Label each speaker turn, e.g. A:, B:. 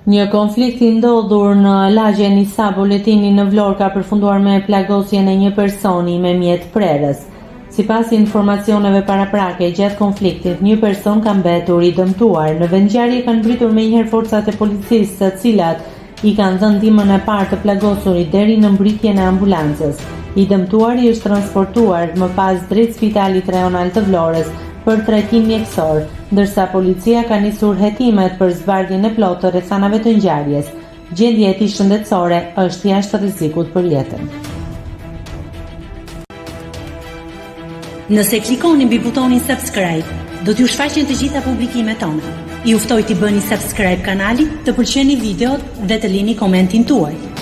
A: Një konflikt i ndodhur në lagjen Isa Boletini në Vlorë ka përfunduar me plagosjen e një personi me mjet prerës. Sipas informacioneve paraprake, gjatë konfliktit, një person ka mbetur i dëmtuar. Në vendngjarje kanë mbërritur menjëherë forcat e policisë, të cilat i kanë dhënë ndihmën e parë të plagosurit deri në mbërritjen e ambulancës. I dëmtuari është transportuar më pas drejt Spitalit Rajonal të Vlorës për trajtim mjekësor, ndërsa policia ka nisur hetimet për zbardhjen e plotë të rrethanave të ngjarjes. Gjendja e tij shëndetësore është jashtë rrezikut për jetën.
B: Nëse klikoni mbi butonin subscribe, do t'ju shfaqen të gjitha publikimet tona. Ju ftoj t'i bëni subscribe kanalit, të pëlqeni videot dhe të lini komentin tuaj.